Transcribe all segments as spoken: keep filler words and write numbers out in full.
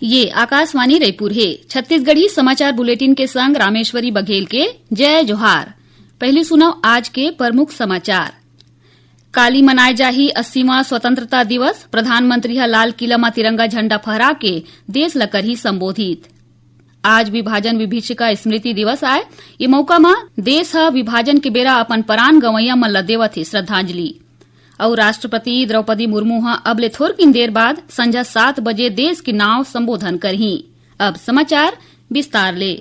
ये आकाशवाणी रायपुर हे। छत्तीसगढ़ी समाचार बुलेटिन के संग रामेश्वरी बघेल के जय जोहार। पहिली सुनव आज के प्रमुख समाचार। काली मनाए जाही अस्सीवां स्वतंत्रता दिवस, प्रधानमंत्री ह लाल किला म तिरंगा झंडा फहरा के देश ल करही संबोधित। आज विभाजन विभीषिका स्मृति दिवस आय, ये मौका म देश ह विभाजन के बेरा अपन परान गंवैया मन ल देवत हे श्रद्धांजलि। अउ राष्ट्रपति द्रौपदी मुर्मू ह अब ले थोरकिन देर बाद संझा सात बजे देश के नाव संबोधन करही। अब समाचार विस्तार ले।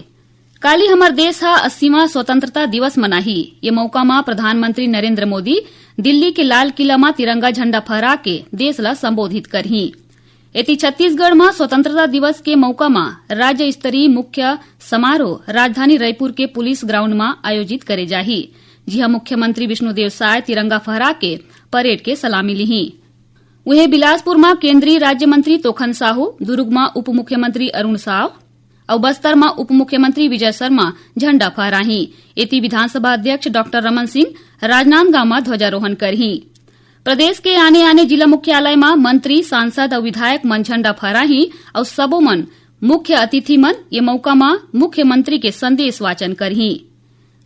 काली हमर देश ह अस्सीवां स्वतंत्रता दिवस मनाही। ये मौका म प्रधानमंत्री नरेंद्र मोदी दिल्ली के लाल किला म तिरंगा झंडा फहरा के देश ल संबोधित करही। एती छत्तीसगढ़ म स्वतंत्रता दिवस के मौका म राज्य स्तरीय मुख्य समारोह राजधानी रायपुर के पुलिस ग्राउंड म आयोजित करे जाही, जिहां मुख्यमंत्री विष्णुदेव साय तिरंगा फहरा के परेड के सलामी लिही। उहें, बिलासपुर म केंद्रीय राज्य मंत्री तोखन साहू, दुर्ग म उप मुख्यमंत्री अरुण साव अउ बस्तर म उप मुख्यमंत्री विजय शर्मा झंडा फहराही। एती विधानसभा अध्यक्ष डॉक्टर रमन सिंह राजनांदगांव म ध्वजारोहण करही। प्रदेश के आने-आने जिला मुख्यालय म मंत्री, सांसद अउ विधायक मन झंडा फहराही अउ सबो मन मुख्य अतिथि मन ये मौका म मुख्यमंत्री के संदेश वाचन करही।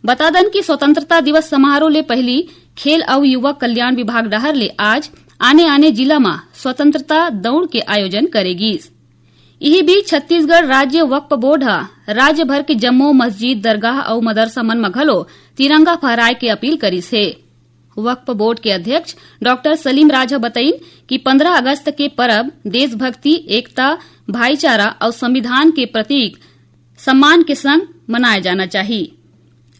बता दन कि स्वतंत्रता दिवस समारोह ले पहिली खेल अउ युवा कल्याण विभाग डहार ले आज आने-आने जिला म स्वतंत्रता दौड़ के आयोजन करे गीस। इही बीच छत्तीसगढ़ राज्य वक्फ बोर्ड ह राज्य भर के जम्मो मस्जिद, दरगाह अउ मदरसा मन म घलो तिरंगा फहराए के अपील करिस हे। वक्फ बोर्ड के अध्यक्ष डॉक्टर सलीम राज ह बतईन कि पंद्रह अगस्त के परब देशभक्ति, एकता, भाईचारा अउ संविधान के प्रतीक सम्मान के संग मनाए जाना चाही।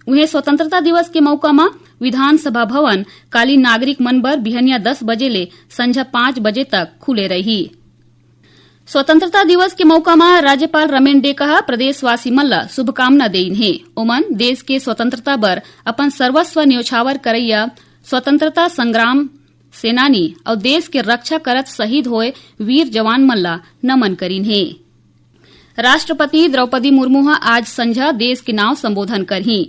उहें, स्वतंत्रता दिवस के मौका म विधानसभा भवन काली नागरिक मन बर बिहनिया दस बजे ले संझा पाँच बजे तक खुले रही। स्वतंत्रता दिवस के मौका म राज्यपाल रमेन डेका ह प्रदेशवासी मन ल शुभकामना देइन हे। ओमन देश के स्वतंत्रता बर अपन सर्वस्व न्योछावर करइया स्वतंत्रता संग्राम सेनानी अउ देश के रक्षा करत शहीद होए वीर जवान मन ल नमन करिन हे। राष्ट्रपति द्रौपदी मुर्मू ह आज संझा देश के नाव संबोधन करही।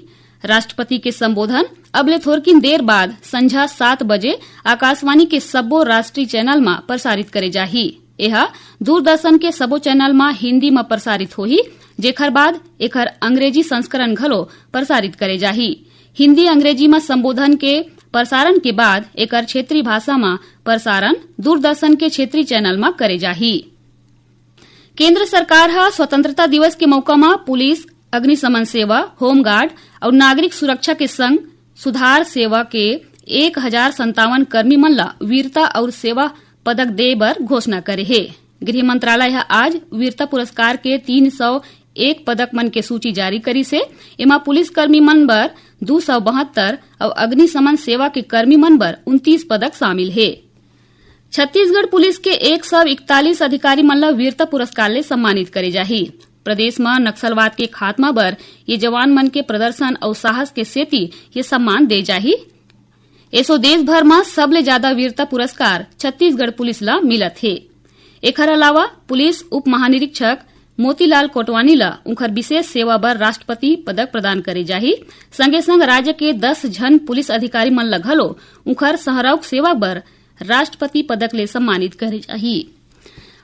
राष्ट्रपति के संबोधन अब ले थोरकिन देर बाद संझा सात बजे आकाशवाणी के सब्बो राष्ट्रीय चैनल म प्रसारित करे जाही। एह दूरदर्शन के सबो चैनल म हिंदी म प्रसारित होही, जेखर बाद एखर अंग्रेजी संस्करण घलो प्रसारित करे जाही। हिंदी अंग्रेजी म संबोधन के प्रसारण के बाद एकर क्षेत्रीय भाषा म प्रसारण दूरदर्शन के क्षेत्रीय चैनल म करे जाही। केंद्र सरकार ह स्वतंत्रता दिवस के मौका म पुलिस, अग्निशमन सेवा, होमगार्ड अउ नागरिक सुरक्षा के संग सुधार सेवा के एक हजार संतावन कर्मी मन ल वीरता अउ सेवा पदक दे बर घोषणा करे हे। गृह मंत्रालय ह आज वीरता पुरस्कार के तीन सौ एक पदक मन के सूची जारी करिस हे। एमा पुलिसकर्मी मन बर दू सौ बहत्तर अउ अग्निशमन सेवा के कर्मी मन बर उनतीस पदक शामिल हे। छत्तीसगढ़ पुलिस के एक सौ इकतालीस अधिकारी मन ल वीरता पुरस्कार ले सम्मानित करे जाही। प्रदेश म नक्सलवाद के खात्मा बर ये जवान मन के प्रदर्शन अउ साहस के सेती ये सम्मान दे जाही। एसो देश भर म सबले जादा वीरता पुरस्कार छत्तीसगढ़ पुलिस ल मिलत हे। एखर अलावा पुलिस उप महानिरीक्षक मोतीलाल कोटवानी ल उंखर विशेष सेवा बर राष्ट्रपति पदक प्रदान करे जाही। संगे संग राज्य के दस झन पुलिस अधिकारी मन ल घलो उंखर सहरौक सेवा बर राष्ट्रपति पदक ले सम्मानित करे जाही।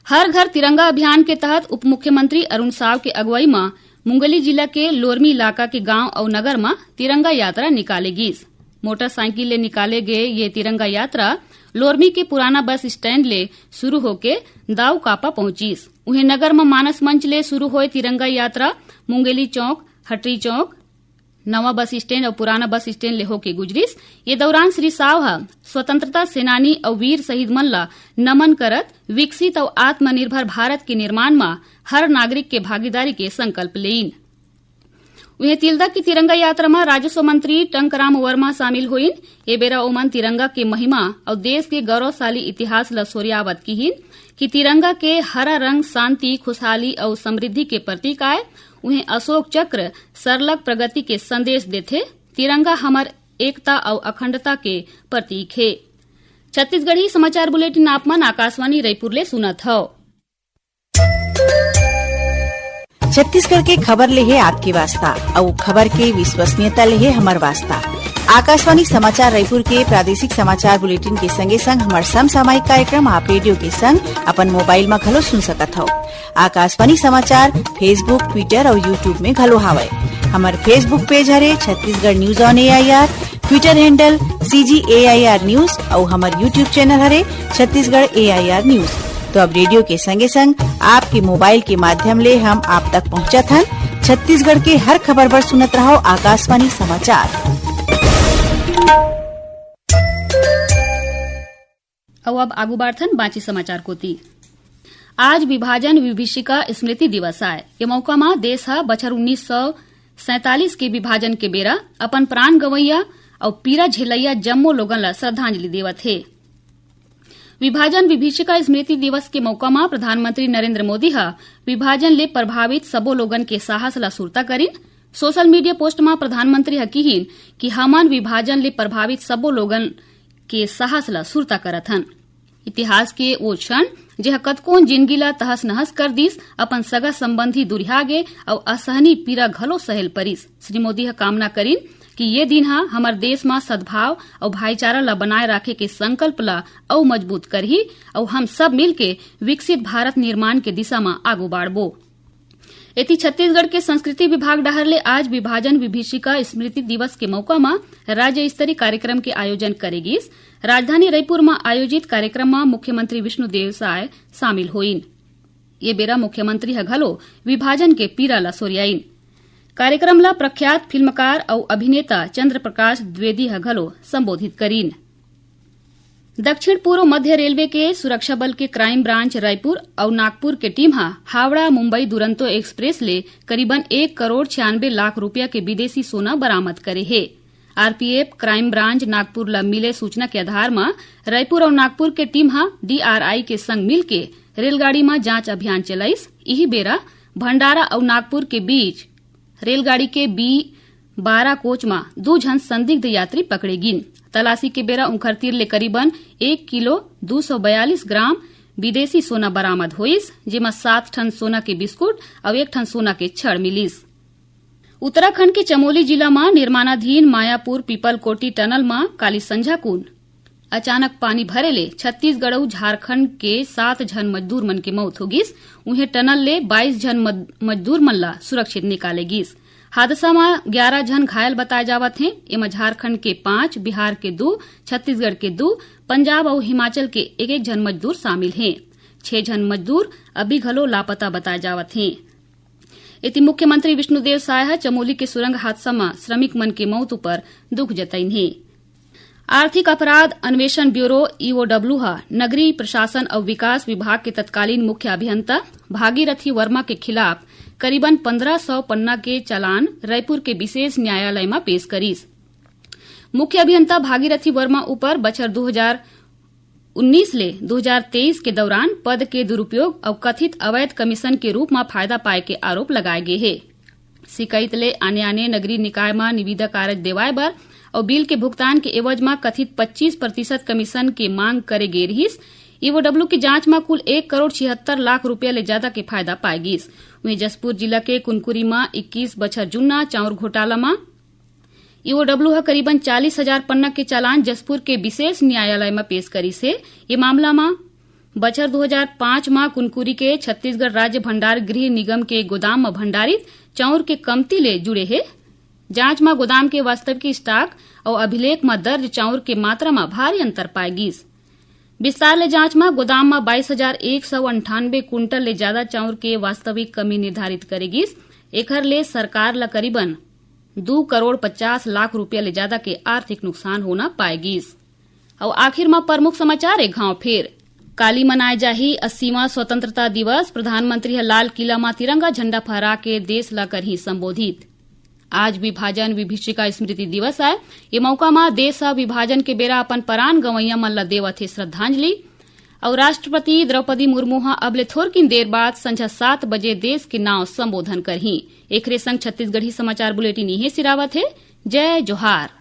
हर घर तिरंगा अभियान के तहत उप मुख्यमंत्री अरुण साव के अगुवाई म मुंगेली जिला के लोरमी इलाका के गांव अउ नगर म तिरंगा यात्रा निकाले गीस। मोटरसाइकिल ले निकाले गे ये तिरंगा यात्रा लोरमी के पुराना बस स्टैंड ले शुरू होके दाऊकापा पहुंचिस। उहें, नगर म मानस मंच ले शुरू होए तिरंगा यात्रा मुंगेली चौक, हटरी चौक, नवा बस स्टैंड अउ पुराना बस स्टैंड ले होके गुजरिस। ये दौरान श्री साव ह स्वतंत्रता सेनानी अउ वीर शहीद मन ल नमन करत विकसित अउ आत्मनिर्भर भारत के निर्माण म हर नागरिक के भागीदारी के संकल्प लेइन। उहें, तिल्दा के तिरंगा यात्रा म राजस्व मंत्री टंकराम वर्मा शामिल होइन। ए बेरा ओमन तिरंगा के महिमा अउ देश के गौरवशाली इतिहास ल सोरियावत किहिन कि तिरंगा के हरा रंग शांति, खुशहाली अउ समृद्धि के प्रतीक आय। उहें, अशोक चक्र सरलग प्रगति के संदेश देथे। तिरंगा हमर एकता अउ अखंडता के प्रतीक हे। छत्तीसगढ़ी समाचार बुलेटिन आप मन आकाशवाणी रायपुर ले सुनत हव। छत्तीसगढ़ के खबर ले हे आपके वास्ता, अउ खबर के विश्वसनीयता ले हे हमर वास्ता। आकाशवाणी समाचार रायपुर के प्रादेशिक समाचार बुलेटिन के संगे संग हमर समसामयिक कार्यक्रम आप रेडियो के संग अपन मोबाइल म घलो सुन सकत हव। आकाशवाणी समाचार Facebook, Twitter अउ YouTube में घलो हावय। हमर Facebook पेज हरे Chhattisgarh news on AIR, Twitter handle CG AIR news अउ हमर YouTube चैनल हरे छत्तीसगढ़ एआईआर न्यूज। तो अब रेडियो के संगे संग आपके मोबाइल के माध्यम ले हम आप तक पहुंचत हन। छत्तीसगढ़ के हर खबर बर सुनत रहव आकाशवाणी समाचार। अउ अब आगू बढ़थन बांची समाचार कोति। आज विभाजन विभीषिका स्मृति दिवस आय। ये मौका म देश ह बछर उन्नीस सौ सैंतालीस के विभाजन के बेरा अपन प्राण गंवैया अउ पीरा झेलैया जम्मो लोगन ल श्रद्धांजलि देवत हे। विभाजन विभीषिका स्मृति दिवस के मौका म प्रधानमंत्री नरेंद्र मोदी ह विभाजन ले प्रभावित सबो लोगन के साहस ल सुरता करिन। सोशल मीडिया पोस्ट म प्रधानमंत्री ह किहिन कि हमन विभाजन ले प्रभावित सबो लोगन के साहस ल सुरता करत हन। इतिहास के वो क्षण, जेह कतकोन जिनगी ल तहस नहस कर दिस, अपन सगा संबंधी दुरिहा गे अउ असहनी पीरा घलो सहेल परिस। श्री मोदी ह कामना करिन कि ये दिन ह हमर देश म सद्भाव अउ भाईचारा ल बनाए राखे के संकल्प ल अउ मजबूत करही अउ हम सब मिलके विकसित भारत निर्माण के दिशा म आगू बाढ़बो। एती छत्तीसगढ़ के संस्कृति विभाग डहार ले आज विभाजन विभीषिका स्मृति दिवस के मौका म राज्य स्तरीय कार्यक्रम के आयोजन करे गिस। राजधानी रईपुर म आयोजित कार्यक्रम म मुख्यमंत्री विष्णुदेव साय शामिल होइन। ये बेरा मुख्यमंत्री ह घलो विभाजन के पीरा ल सोरियाइन। कार्यक्रम ल प्रख्यात फिल्मकार अउ अभिनेता चंद्र प्रकाश द्विवेदी ह घलो संबोधित करिन। दक्षिण पूर्व मध्य रेलवे के सुरक्षा बल के क्राइम ब्रांच रायपुर अउ नागपुर के टीम ह हावड़ा मुंबई दुरंतो एक्सप्रेस ले करीबन एक करोड़ छियानबे लाख रुपया के विदेशी सोना बरामद करे हे। आरपीएफ क्राइम ब्रांच नागपुर ल मिले सूचना के आधार म रायपुर अउ नागपुर के टीम ह डीआरआई के संग मिलके रेलगाड़ी म जांच अभियान चलाइस। इही बेरा भंडारा अउ नागपुर के बीच रेलगाड़ी के बी बारह कोच म दू झन संदिग्ध यात्री पकड़े गिन। तलाशी के बेरा उंखर तीर ले करीबन एक किलो दू सौ बयालीस ग्राम विदेशी सोना बरामद होइस, जेमा सात ठन सोना के बिस्कुट अउ एक ठन सोना के छड़ मिलिस। उत्तराखंड के चमोली जिला म निर्माणाधीन मायापुर पीपलकोटी टनल म काली संझा कुन अचानक पानी भरे ले छत्तीसगढ़ अउ झारखंड के सात झन मजदूर मन के मौत हो गिस। उहें, टनल ले बाईस झन मद-, मजदूर मन ला सुरक्षित निकाले गिस। हादसा म ग्यारह झन घायल बताए जावत हें। एमा झारखंड के पांच, बिहार के दू, छत्तीसगढ़ के दू, पंजाब अउ हिमाचल के एक-एक झन मजदूर शामिल हें। छह झन मजदूर अभी घलो लापता बताए जावत हें। एती मुख्यमंत्री विष्णुदेव साय ह चमोली के सुरंग हादसा म श्रमिक मन के मौत उपर दुख जतइन हे। आर्थिक अपराध अन्वेषण ब्यूरो, ईओडब्ल्यू, ह नगरीय प्रशासन अउ विकास विभाग के तत्कालीन मुख्य अभियंता भागीरथी वर्मा के खिलाफ करीबन पंद्रह सौ पन्ना के चालान रायपुर के विशेष न्यायालय म पेश करिस। मुख्य अभियंता भागीरथी वर्मा ऊपर बछर दू हजार उन्नीस ले दू हजार तेईस के दौरान पद के दुरुपयोग अउ कथित अवैध कमीशन के रूप म फायदा पाए के आरोप लगाए गे हे। शिकायत ले आने-आने नगरीय निकाय म निविदा कारज देवाय बर अउ बिल के भुगतान के एवज म कथित पच्चीस प्रतिशत कमीशन के मांग करे गे रिहिस। ईओडब्ल्यू के जांच म कुल एक करोड़ छिहत्तर लाख रुपया ले जादा के फायदा पाए गिस। वहीं जशपुर जिला के कुनकुरी म इक्कीस बछर जुन्ना चाउर घोटाला म ईओडब्ल्यू ह करीबन चालीस हजार पन्ना के चालान जशपुर के विशेष न्यायालय म पेश करिस हे। ये मामला म बछर दू हजार पाँच म कुनकुरी के छत्तीसगढ़ राज्य भंडार गृह निगम के गोदाम म भंडारित चाउर के कमती ले जुड़े हे। जांच म गोदाम के वास्तविक स्टॉक अउ अभिलेख म दर्ज चाउर के मात्रा म भारी अंतर पाए गिस। विस्तार ले जांच म गोदाम म बाईस हजार एक सौ अंठानबे कुंटल ले जादा चाउर के वास्तविक कमी निर्धारित करे गिस। एखर ले सरकार ल करीबन दू करोड़ पचास लाख रुपया ले जादा के आर्थिक नुकसान होना पाए गिस। अउ आखिर म प्रमुख समाचार एक घांव फेर। काली मनाए जाही अस्सीवां स्वतंत्रता दिवस, प्रधानमंत्री ह लाल किला म तिरंगा झंडा फहरा के देश ल करही संबोधित। आज विभाजन विभीषिका स्मृति दिवस आय। ये मौका म देश ह विभाजन के बेरा अपन परान गंवैया मन ल देवत हे श्रद्धांजलि। अउ राष्ट्रपति द्रौपदी मुर्मू ह अब ले थोरकिन देर बाद संझा सात बजे देश के नाव संबोधन करही। एखरे संग छत्तीसगढ़ी समाचार बुलेटिन इहें सिरावत हे। जय जोहार।